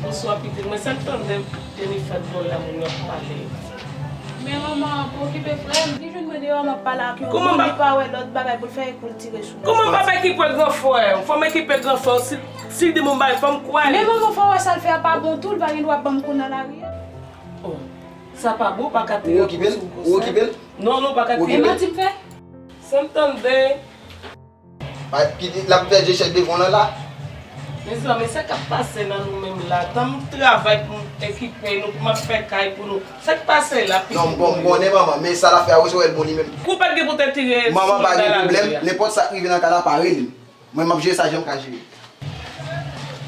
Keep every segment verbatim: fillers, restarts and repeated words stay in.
Bonswa pitit mwen, sa m tande Jennifer di w la moun yo ap pale. Men manman an pa okipe frè m, li jwenn mwen deyò, m ap pale ak yon moun, li pa wè lòt bagay pou l fè e pou l tire sou mwen. Kòman m p ap ekipe gran frè w? Fò m ekipe gran frè w. Si, si l di m yon bagay, fò m kwè li. Men manman, fò w wè sa l fè a pa bon tou, li pa gen dwa ban m kou nan lari a. Oh, sa pa bon, pa ka tire kou sou konsèy. Ou okipe l? Ou okipe l? Non, non, pa ka tire. E manti m fè? Sa m tande. Ay, ki di, l ap fè je chèch devan w lan la. Mezanmi, sa k ap pase nan nou menm la? Tan m travay pou m ekipe nou, pou m ap fè kay pou nou. Sa k pase la, pitit mwen? Non, m konnen manman, men sa l ap fè a, ou wè l bon li menm. Kou pa t gen pou te tire sou mwen nan lari a. Manman, pa gen pwoblèm, nenpòt sa k rive nan kay la, pa rele m. Mwen, m ap jere sa jan m ka jere.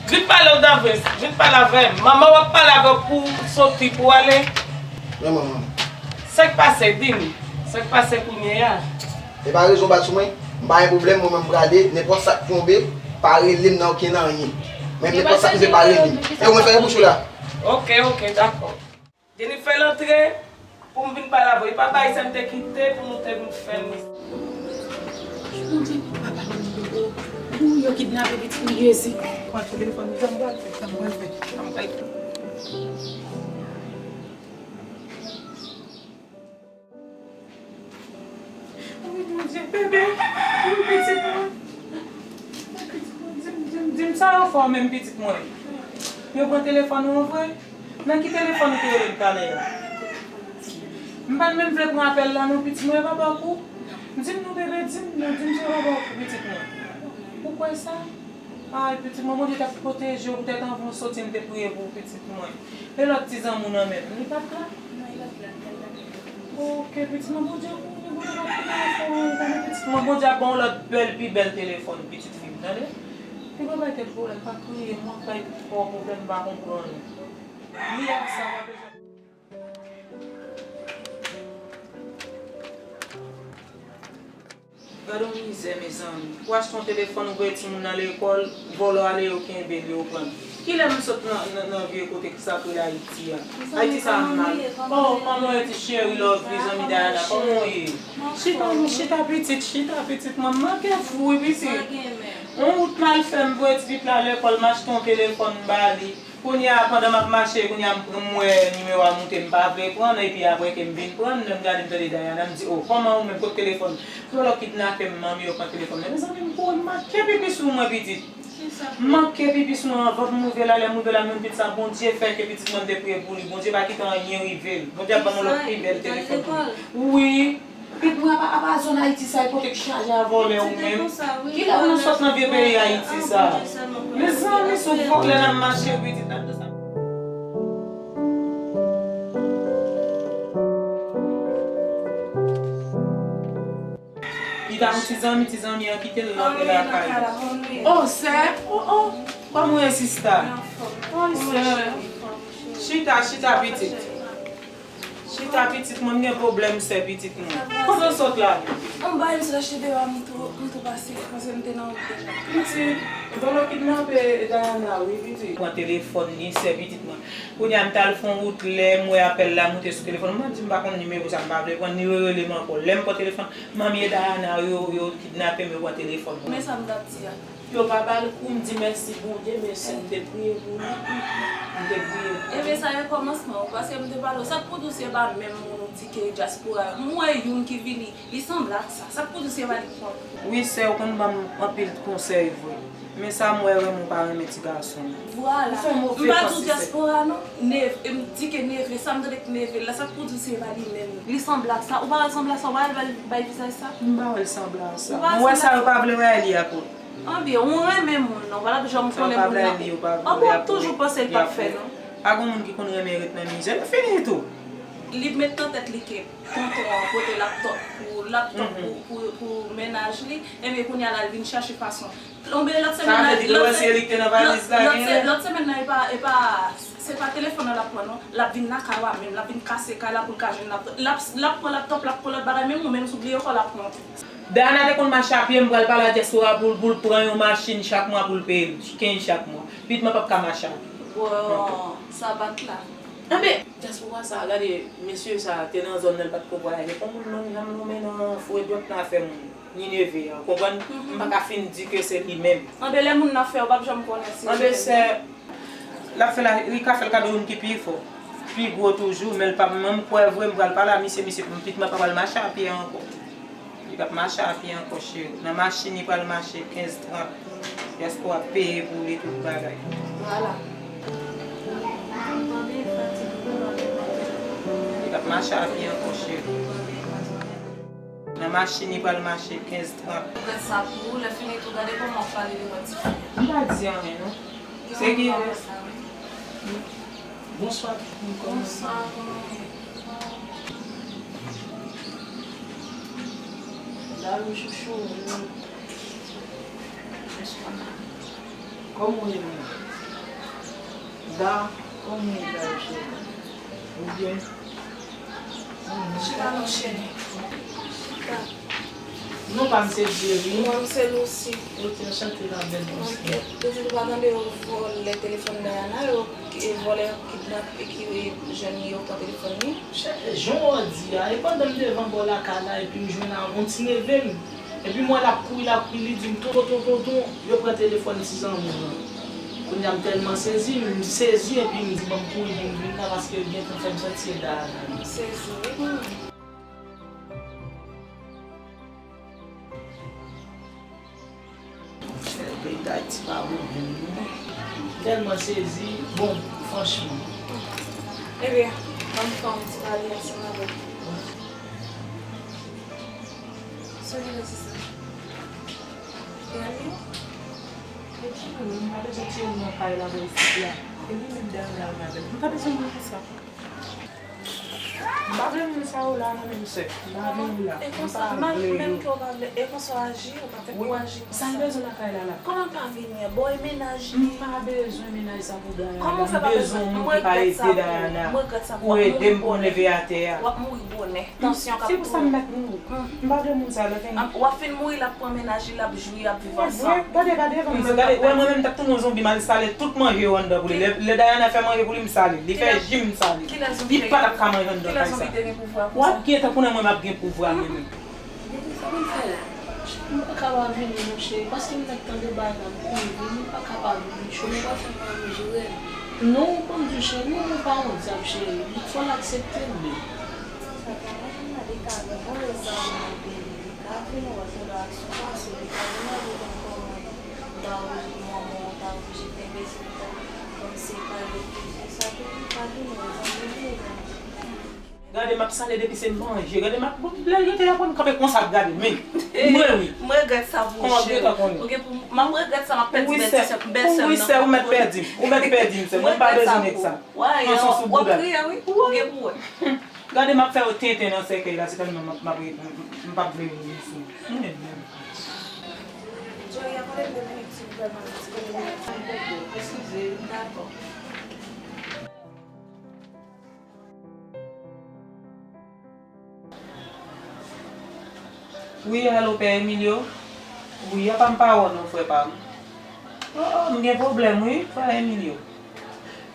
Vin pale w Davens, vin pale avè m. Manman w ap pale avè w pou w soti, pou w ale. Men manman. Sa k pase, di m. Sa k pase kounye a? E pa rezon bat sou mwen. M pa gen pwoblèm, mwen menm m prale, nenpòt sa k tonbe, pa rele m nan okenn anyen. Men nenpòt sa k tonbe, pa rele m. E ou mwen fè bouch ou la. Ok, ok, dakò. Jennifer antre pou m vin pale avè w. E pa bagay sa m te kite pou nou te vin fè m. Bondye, papa, Bondye, oh, oh, yo kidnape pitit mwen, Jezi. Pran telefòn, sa m pral fè, sa m pral fè, sa m pral fè. Wi, Bondye, bebe, wi, pitit mwen. Pitit mwen, di m, di m, di m sa yo fè w menm, pitit mwen. Yo pran telefòn ou an vre? Nan ki telefòn ou te rele m talè a? M pa t menm vle pran apèl la non, pitit mwen, e papa w pou. Di m non, bebe, di m non, di m se papa w pou, pitit mwen. Ou kwè sa? Ay, pitit mwen, Bondye t ap pwoteje w poutèt anvan w soti, m te priye pou w, pitit mwen. E lòt ti zanmi w nan menm, li pa t la? Non, li pa t la, li pa t la. Ok, pitit mwen, Bondye konnen, Bondye p ap kite w fè w, tande, pitit mwen, Bondye ap ban w lòt bèl, pi bèl telefòn, pitit fi m, tande? Pi pa bay tèt pwoblèm, pa kriye, mwen bay fò pwoblèm, m pa konprann ou. Li ak sa, w ap bezwen. Gad on mizè, mezanmi. Ou achte on telefòn, ou voye timoun nan lekòl, vòlò ale, yo kenbe l, yo pran l. Kilè m sot nan, nan, nan vye kote ki sa k rele Ayiti a? Ayiti sa mal. Oh, kòman w ye, ti cheri, lovely, zanmi Diana, kòman w ye? Chita, chita, pitit, chita, pitit, mwen manke fou, wi, pitit. On wout mal fè, m voye ti pitit la lekòl, m achte on telefòn, m ba li. Kounye a, pandan m ap mache, kounye a, m pran, m wè nimewo a moute, m pa vle pran l, epi apre ke m vin pran l, lè m gade, m tande Diana, m di, oh, kòman ou menm, kot telefòn? Vòlò kidnape m, manmi, yo pran telefòn mwen. Mezanmi, m kouri, m manke pipi sou mwen, pitit. M manke pipi sou mwen, anvan m rive la, lè m rive la, m jwenn pitit sa, Bondye fè ke pitit mwen, m te priye pou li, Bondye pa kite anyen rive l. Bondye ap ban m yon lòt pi bèl telefòn pou li. Wi. Pitit mwen, apa, apa zòn Ayiti sa, e kote k chaje a vòlè ou menm? Kilè ou nan sot nan vye peyi Ayiti sa? Mezanmi, sou vòlè n ap mache, pitit, n ap de sa. Li ta yon ti zanmi, ti zanmi an kite l rantre lakay li. Oh, sè, oh, oh, kòman w ye, sista? Oh, sè. Chita, chita, pitit. Chita, pitit mwen, m gen pwoblèm, sè pitit mwen. Kote w sot la? Anba, m sot achte deyò a, m tou, m tou pase, paske m te nan wout deja. Pitit, vòlò kidnape Diana, wi, pitit. Pran telefòn li, sè pitit mwen. Kounye a, m t al fè yon wout, lè m wè apèl la moute sou telefòn mwen, m di m pa konn nimewo sa, m pa vle pran, li rerele m ankò. Lè m pran telefòn, manmi e Diana, yo, yo kidnape m, yo pran telefòn mwen. Men sa m t ap di a. Yo pa ba l kou, m di mèsi Bondye, men si m te priye pou li, m te priye pou li. Ebyen, sa e kòmansman, wi, paske m te pale w. Sa k pou di w se pa menm moun ou di ke dyaspora yo. M wè youn ki vini, li sanble ak sa. Sa k pou di w se pa li k pran? Wi, sè, ou konn ban m anpil konsèy vre. Men sa m wè, renmen ou pa renmen ti gason an. Vwala. Ou fè move pase sè. M pa di w dyaspora non, neve, m di ke neve, sa m tande k neve la, sa k pou di w se pa li menm. Li sanble ak sa, ou pa wè l sanble ak sa, ou pa wè l bay, bay vizaj sa? M pa wè l sanble ak sa. M wè sa yo pa vle wè li a pou. Anben, ou renmen moun nan, ou pa t ap janm konnen moun nan. Anben, w ap toujou panse l p ap fè non. Pa gon moun ki konn renmen ret nan mizè, yo fini tou. Li met nan tèt li ke tonton an pote laptòp pou, laptòp pou, pou, pou mennaj li, enben kounye a la, l vin chache fason. Anben, lòt semèn la, lòt se-, lòt se-, lòt semèn nan, e pa, e pa, se pa telefòn nan l ap pran non, l ap vin lakay ou a menm, l ap vin kase kay la pou l ka jwenn laptòp. L ap, l ap pran laptòp, l ap pran lòt bagay, menm ou menm, si w bliye kò w, l ap pran. Dayana te konn mache a pye, m pral pale a dyaspora pou l, pou l pran yon machin chak mwa pou l peye l, kenz chak mwa. Pitit mwen p ap ka mache a pye. Bon, sa bat la. Anben, dyaspora sa, gade, mesye sa te nan zòn nan, l pa t ko vwayaje. Fò moun nan janm nonmen nan fouye dwèt nan afè moun, ni neve a, ou konprann? M pa ka fin di ke se li menm. Anben, lè moun nan fè, ou p ap janm konnen si se li menm. Anben, sè, L ap fè la, li ka fè l kado youn ki pi fò, pi gwo toujou, men l p ap, mwen m kwè vre, m pral pale a misye, misye, pitit mwen pa pral mache a pye ankò. Li p ap mache a pye ankò, cheri. Nan machin li pral mache kenz, trant. Pièce pou ap peye pou li tout bagay. Vwala. Li p ap mache a pye ankò, cheri. Nan machin li pral mache kenz, trant. Regrèt sa pou ou, lè fini tou, gade kòman w pale devan tifi a. M pa di anyen, non. Se ki Bonswa tout moun, kòman w ye? Bonswa, kòman w ye? Dayou chouchou. Bonswa. Kòman w ye menm? Da, kòman w ye, Dayou cheri? Ou byen? Chita non, cheri. Chita. Non pa m se Jerry. Mwen m se Lucy. Ok, anchante, la belle Lucy. Ok. Ou di nou pa tande yo vòlè telefòn Dayana, yo ki vòlè, kidnape, ki jwenn li, yo pran telefòn li. Chè, jan w di a, e pandan m devan bò lakay la, epi m jwenn a yon ti neve m. Epi m wè l ap kouri, l ap kouri, li di m, "Tonton, tonton, tonton, yo pran telefòn ti zanmi w lan." Kounye a m tèlman sezi, m sezi, epi m di, "Ban m kouri pou m vin la, paske gentan fè m santi se Dayana." M sezi, wi, mwen. Monchè, peyi Dayiti pa bon menm non. M tèlman sezi, bon, franchman. Ebyen, ban m fè yon ti pale ansanm avè w. Sa w genlè di sa? E Annie? E ki moun? M pa bezwen tire m nan kay la bò isit la. E li menm dèyè la avè l. M pa bezwen moun konsa. M pa vle moun sa yo la non menm sè. M pa vle yo la. E konsa, menm ke w pa vle, e konsa w aji, ou pa fè pou w aji konsa. Sa l bezwen lakay la la? Kòman l pa vini an? Bon, e mennaj li. M pa bezwen mennaj sa pou Dayana. Kòman w fè pa bezwen? M bezwen yon moun ki ka ede Dayana. Pou ede m pou m leve atè a. W ap mouri bonè. Tansyon k ap tou. Se pou sa m mèt mouri. M pa vle moun sa yo la. W ap fin mouri, l ap pran mennaj li, l ap jwi, y ap viv ansanm. Gade, gade, gade, gade, wè mwen menm, m t ap tounen yon zonbi, m al sale tout manje yo anndan pou li. Lè, lè Dayana fè manje pou li, m sale. Li fè ji, m sale. Li pa t ap ka manje anndan kay sa. W ap gen tankou nan mwen, m ap gen pouvwa mwen menm. Sa pou l fè la? M pa ka pa vini non cheri, paske m mèt tande bagay la, m kouri vini, m pa ka pa vini. Chonè pa fè m pa vle jere. Non, ban m di w cheri, non, ou pa yon dyab cheri, fò l aksepte l wi. Sa ka mwen la, li ka gen bon rezon nan peyi, li ka vin wè sou la sou pase, li ka vin wè li konn kòman m ta oblije manman w ta oblije fè bezwen ta kòmsi pale plis de sa ke li ka vin wè zanmi li. Gade m ap sale depi se manje, gade m ap, lè l rete la pou m kanpe konsa ap gade m, wi. M regrèt sa pou ou cheri. Ou gen pou, m ap regrèt sa, m ap pèdi bèlsè, bèlsè m nan. Wi sè, ou mèt pèdi m, ou mèt pèdi m sè, mwen m pa bezwen nèg sa. Pran sòs sou bouda. W ap kriye wi, ou gen pou wè. Gade m ap fè yo tenten nan sèkèy la, se tèlman m ap, m ap, m p ap vle rive sou. M menm menm. Joy, akòde m de minit silvouplè, m ap diskone. Eskize. Dakò. Wi, alo, Pè Emilio? Wi, apa m pa wè w non, frè pa m? O, o, m gen pwoblèm, wi, frè Emilio.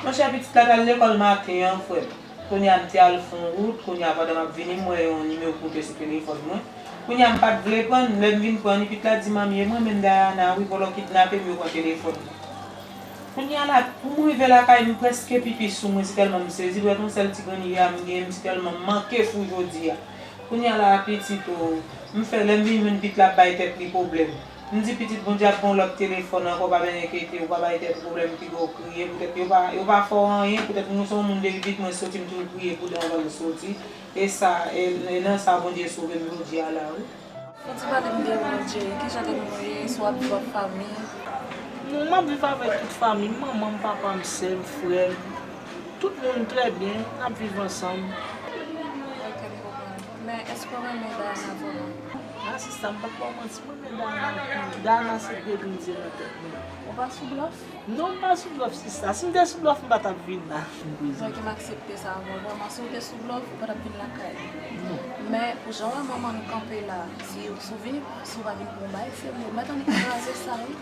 Monchè, pitit la t al lekòl maten an, frè m. Kounye a, m te al fè yon wout, kounye a, pandan m ap vini, m wè yon nimewo k moute sou telefòn mwen. Kounye a, m pa t vle pran l, lè m vin pran li, pitit la di, "Manmi, e mwen menm, Dayana, wi, vòlò kidnape m, yo pran telefòn mwen." Kounye a la, pou m rive lakay, m prèske pipi sou mwen, se tèlman m sezi, dwèt yon sèl ti grenn yè a m gen, m se tèlman m manke fou jodi a. Kounye a la, pitit o, m fè lè m vin jwenn pitit la ap bay tèt li pwoblèm. M di, "Pitit, Bondye ap ban w lòt telefòn ankò, pa byen enkyete w, pa bay tèt ou pwoblèm, piga w kriye, poutèt yo pa, yo pa fè w anyen, poutèt nou se yon moun depi pitit mwen soti, m toujou priye pou dan anvan l soti, e sa, e, e nan sa Bondye sove m jodi a la, wi." Fò ti pale m de ou non, Jerry. Kijan de moun ou ye? Èske w ap viv ak fanmi? Non, m ap viv avèk tout fanmi m, manman m, papa m, sè m, frè m. Tout moun trè byen, n ap viv ansanm. Ok, m konprann. Men, èske w renmen Dayana vrèman? A, sista, m p ap ba w manti, m renmen Dayana anpil. Dayana se de lin zye nan tèt mwen. Ou pa sou blòf? Non, m pa sou blòf, sista. Si m te sou blòf, m pa t ap vin la. Donk, m aksepte sa avan. Vrèman, si w te sou blòf, ou pa t ap vin lakay. Non. Men, pou jan w wè manman n kanpe la, si, si w vini, si w pa vin pou yon bagay serye, w mèt annik kraze sa, wi.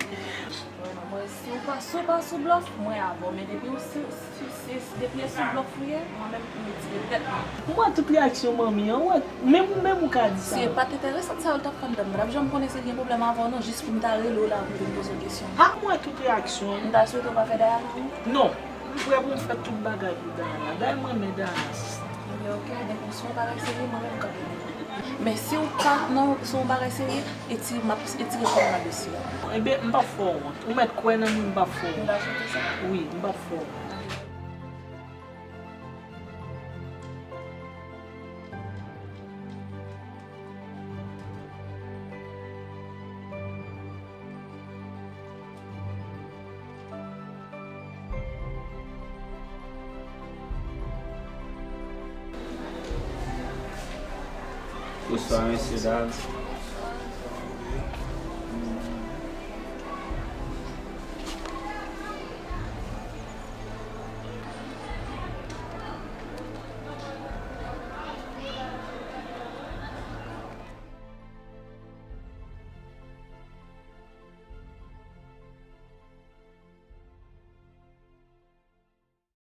Vrèman, mwen, si w pa, si w pa sou blòf, mwen avè w. Men depi w si, si, si, depi e sou blòf ou ye, mwen menm, m retire tèt mwen. M wè tout reyaksyon manmi an, w wè. Menm ou menm ou ka di sa. Si e pa t enteresan sa yo l t ap fè anndan m, m pa t ap janm konnen si l gen pwoblèm avè w non, jis pou m ta rele w la pou m vin poze w kesyon. A, m wè tout reyaksyon an. M ta swete w pa fè Dayana anyen. Non. Prè pou m fè tout bagay pou Dayana. Dayana, m renmen Dayana, sista. Ebyen, oke, donk, si se yon bagay serye, mwen menm m kanpe. Men si w pa, non, se yon bagay serye, etire, m ap etire kò m nan dosye a. Ebyen, m p ap fè w wont. Ou mèt kwè nan mwen, m p ap fè w wont. Wi, m p ap fè w wont. Bonswa, mesye dam.